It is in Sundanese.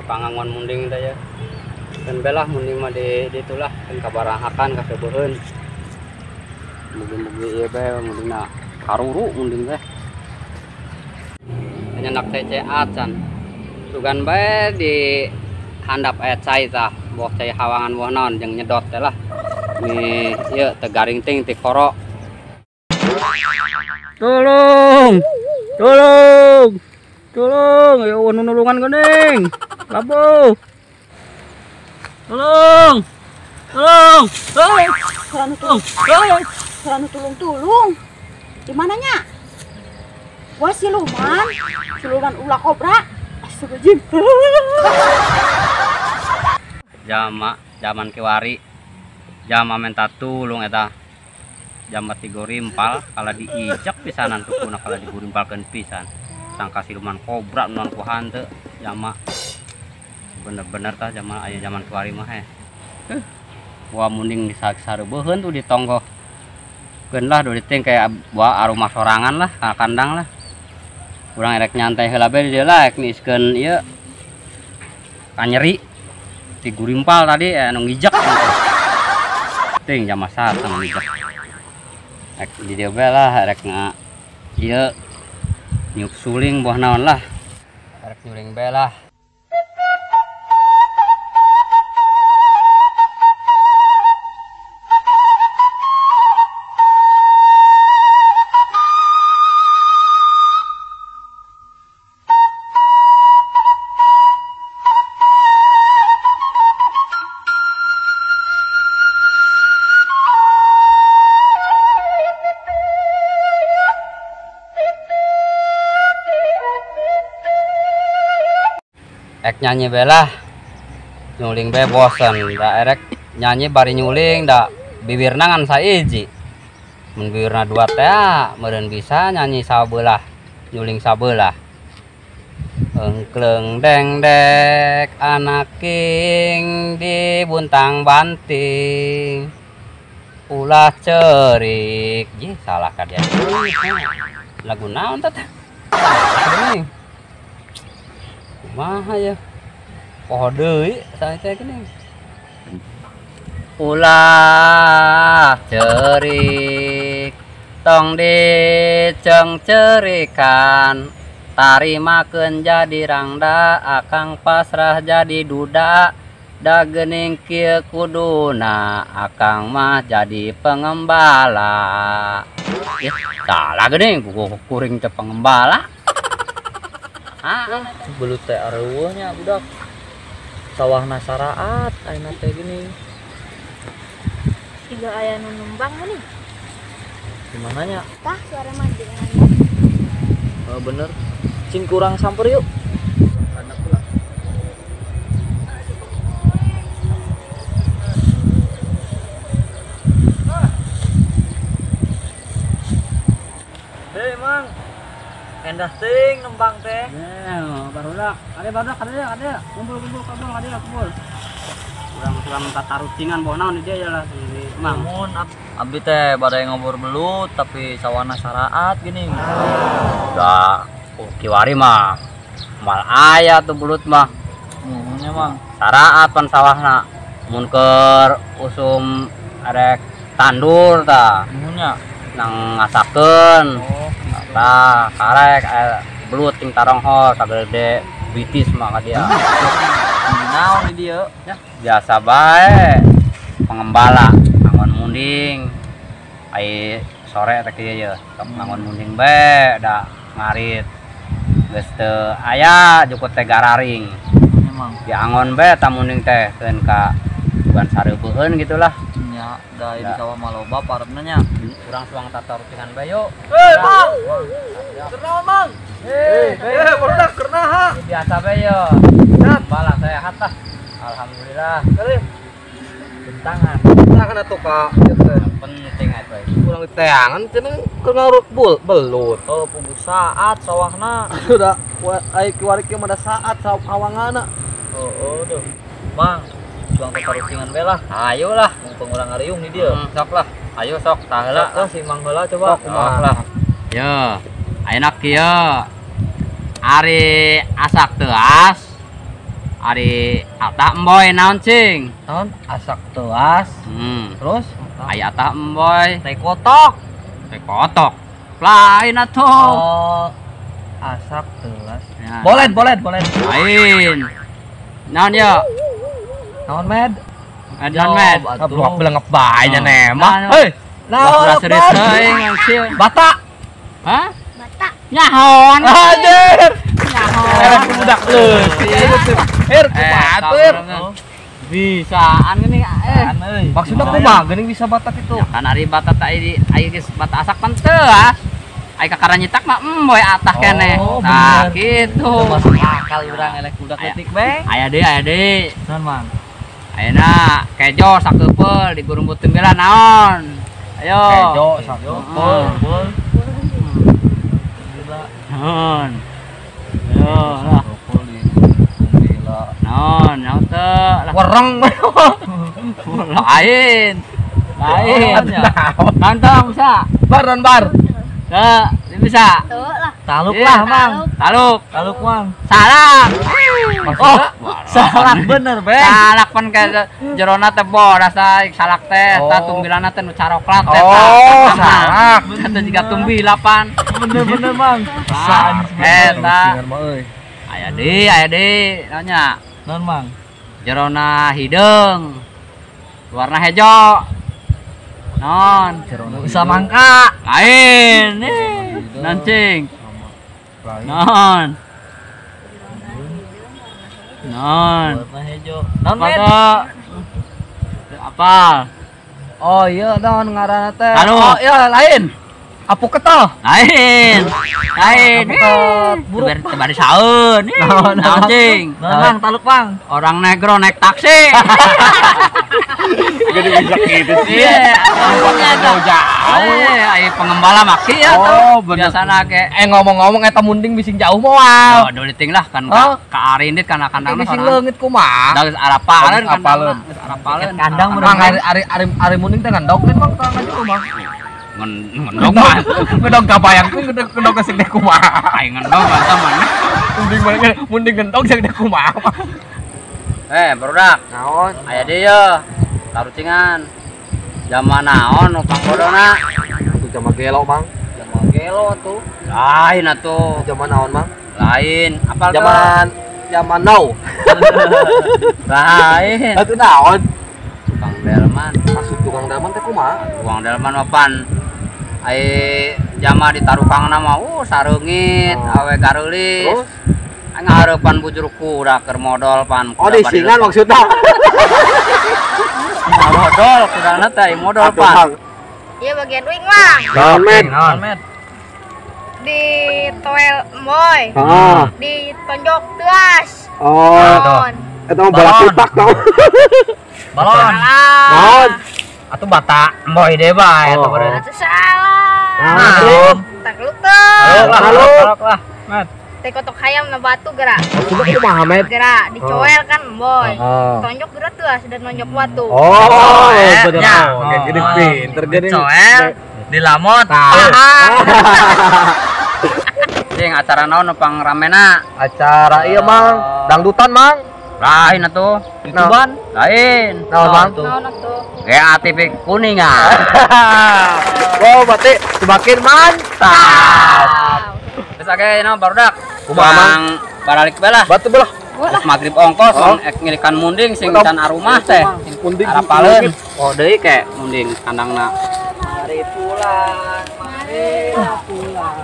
Tukang ngangon munding teh ya. Dan belah munding mah di itulah kan kabarahakan kaseubeun. Mugi-mugi ieu bae mundingna karuru munding teh. Nyenak teh acan. Sugan bae di handap aya cai tah, boh cai hawangan boh naon jeung nyedot teh lah. Nih ieu teh garing ting ti koro. Tolong. Tolong. Tolong, ayo nulungan geuning. Labuh. Tolong. Tolong. Tolong. Tolong. Tolong. Tolong-tulung. Di mananya? Wah, siluman. Siluman ular kobra. Astagfirullahaladzim. Jama zaman kiwari. Jama minta tulung eta. Jama tigo rimpal kala diijak pisanan sukuna kala digurimpalkeun pisan. Sangka siluman kobra non ku hanteu jama. Bener-bener tah jama aya zaman kiwari mah heh. Wah munding disareubeun tuh di tonggoh. Keun lah do diting kayak buah arumah sorangan lah, ka kandang lah. Urang erek nyantai heula bae di dieu lah, rek niiskeun ieu. Kanyeri digurimpal tadi anu ngijek. Ting jama saat anu ngijek. Rek di dieu bae lah rek nga ieu niup suling buah naon lah. Rek nyuling bae lah. Ek nyanyi belah nyuling be bosen da erek nyanyi bari nyuling da bibirna ngan saiji mun bibirna dua teh meureun bisa nyanyi sabelah nyuling sabelah. Engkleng dengdek anak king di buntang banting ulah cerik. Jih salah ka dia lagu naon teh geuning kumaha ya poho deui sae teh geuning. Ulah cerik tong dicengcerikan tarimakeun jadi rangda akang pasrah jadi duda da geuning kieu kuduna akang mah jadi pengembala. Ih, salah geuning kuring teh pengembala. Ah, belut teh areueuh nya budak. Sawahna saraat ayeuna teh geuning. Siga aya nu numbang geuning. Di mananya? Tah suara mah di mana? Oh, bener. Cing kurang samper yuk. Anak pula. Hei, Mang. Endah ting nembang teh. Barudak, ada barudak, ada kumpul-kumpul kumpul ada kumpul. Urang-urang tatarucingan bawa naon di dia lah di Mang. Mun abdi teh bade ngobor belut tapi sawana saraat gini. Da kiwari mah mal aya tuh belut mah. Mun nya Mang. Saraat pan sawahna. Mun keur usum arek tandur tah. Mun nya nang ngasakeun. Oh. Tah karek belut ting taronghol sagede bitis mah ka dia. Naon di dieu? Ya, biasa bae. Pengembala angon munding. Ai sore teh kieu ye, sok angon munding bae da ngarit. Geus teu aya jukut teh gararing. Emang diangon bae ta munding teh keun ka bukan sareubeun gitulah. Nya, da di sawah mah loba paretna nya. Urang suang tatarucingan bae yuk. Hei, Mang. Keur Mang? Hei, barudak keur naha? Biasa bae yo. Balah sehat lah. Alhamdulillah. Kali. Bentangan. Bentangan atuh ka. Penting atuh. Urang diteangan cenah keur ngarut belut. Oh, puguh saat sawahna. Udah ai kiwari kieu mah da saat sawangana. Oh, duh. Mang, suang tatarucingan bae lah. Ayo lah, mumpung urang ngariung di dieu. Sok lah. Ayo sok tah heula. Sok si Mang heula coba. Sok lah. Yo, ayeuna kieu. Ari asak teuas. Ari atah emboy naon cing? Naon asak teuas. Terus aya atah emboy teh kotok. Teh kotok. Lain atuh. Oh, asak teuas. Ya. Bolet bolet bolet. Lain. Naon ya? Naon med? Naon med? Blok belengep bae nya nemah. Hei, naon serius teuing sieun. Bata. Hah? Bata. Nyahon. Anjir. Nyahon. Budak leutik. Er kumaha atuh er? Bisaan geuning eh. Maksudna kumaha geuning bisa batak itu? Ya kan ari bata teh ari geus bata asak pan teuas. Ai kakara nyitak mah emboy atah keneh. Tah kitu. Masuk akal urang elek budak leutik beng. Aya deui aya deui. Naon Mang? Ayeuna kejo sakeupel digurumbut tembela naon? Ayo. Kejo sakeupel. Naon? Ayo lah. Naon, naon teu lah. Wereng. Lain. Lain. Naon teu bisa? Bar non bar. Teu, bisa. Teu lah. Taluk lah, Mang. Taluk. Taluk, Mang. Salak. Oh, salak bener, Beng. Salak pan ka jerona teh bodas tah salak teh, tah tumbilana teh nu caroklat teh. Oh, salak. Teh jiga tumbila pan. Bener-bener, Mang. Eta. Aya deui, naonnya? Naon, Mang? Jerona hideung. Warna hejo. Non, bisa mangka. Lain. Nancing. Non. Non. Warna hejo. Non, Med. Apa? Oh iya, naon ngaranna teh? Oh iya, lain. Apu ketol. Lain. Lain. Buruk. Tebari saeun. Naon cing? Naon, Mang, taluk, Mang. Orang negro naik taksi. Gede bisa gitu sih. Iya, jauh. Ai pengembala maki ya tuh. Oh, biasana ke ngomong-ngomong eta munding bising jauh moal. Oh, deuliting lah kan ka arindit kana kandang bising leungit kumaha. Da geus arapaleun kandang. Geus arapaleun. Kandang Mang ari munding teh ngendog kan Mang tah ngaju mah. Ngendog mah. Ngendog kabayangkeun ngendog geus gede kumaha. Ai ngendog mah mana. Munding mana munding ngendog geus gede kumaha. Barudak. Naon? Aya deui ye. Tarucingan. Zaman naon nu pangkodona? Itu zaman gelo, Mang. Zaman gelo tuh. Lain atuh. Zaman naon, Mang? Lain. Apal zaman now. Lain. Atuh naon? Tukang delman. Maksud tukang delman teh kumaha? Tukang delman mah pan ai jama ditarukangna mah sareungit, awe gareulis. Terus ngahareupan bujur kuda keur modol pan. Oh, disingan maksudna. Modol kudana teh modol pan. Iya bagian uing, Mang. Naon, Med? Naon, Med? Di toel emboy. Heeh. Ditonjok teuas. Oh. Eta mah bola pipak tau. Balon. Naon? Atuh bata emboy deui bae eta beureun. Atuh salah. Naon? Takluk teu. Taluk lah, Med. Teh kotok hayam na batu gerak. Maksudnya kumaha, Med? Gerak dicoel kan emboy. Tonjok gerak tuh sudah nonjok batu. Oh, bener. Kayak gini pinter gini. Coel dilamot. Cing acara naon nu pangramena? Acara iya, Mang. Dangdutan, Mang. Lain atuh. Youtuban? Lain. Naon, Mang? Naon atuh? GATV Kuningan. Wow, berarti semakin mantap. Terus age naon barudak? Kumaha, Mang? Baralik bae lah. Batu belah. Terus magrib ongkos ek ngilikan munding sing can arumah teh. Munding arapaleun. Oh deui ke munding kandangna. Mari pulang, mari pulang.